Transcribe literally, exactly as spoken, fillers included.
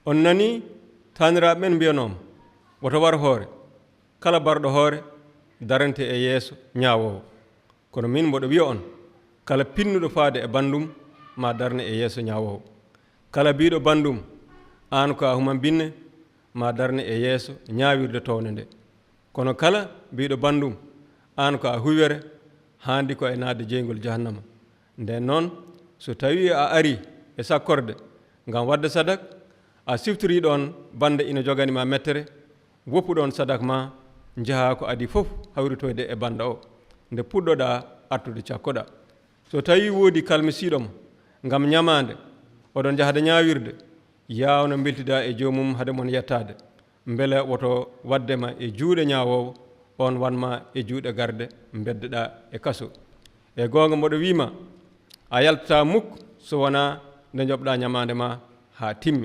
On nanii taaniraaɓe men mbiyanoo ma, "Woto war hoore." Kala barɗo hoore darante e yeeso ñaawoowo. Kono min mboɗo wiya on, kala pinnuɗo faade e banndum ma darne e yeeso ñaawoowo. Kala biiɗo banndum, "Aan ko a human binne," ma darne e yeeso ñaawirde townde nde. Kono kala biiɗo banndum, "Aan ko a huywere," haandi ko e naatde jeyngol jahannama. Nden noon, so tawii a arii e sakkorde ngam waɗde sadak, a siftorii ɗoon bannde ina jogani ma mettere, woppu ɗoon sadak ma, njahaa ko adii fof hawritoyde e bannde o, nde puɗɗoɗaa artude cakkoɗaa. So tawii woodi kalmisiiɗo ma ngam ñamaande, oɗon njahda ñaawirde, yaawno mbeltidaa e joomum hade mon yettaade, mbele woto waɗde ma e juuɗe ñaawoowo, oon waɗ ma e juuɗe garde mbeddeɗaa e kaso. E goonga mboɗo wiy ma, a yaltataa muk so wonaa nde njoɓɗaa ñamaande ma haa timmi.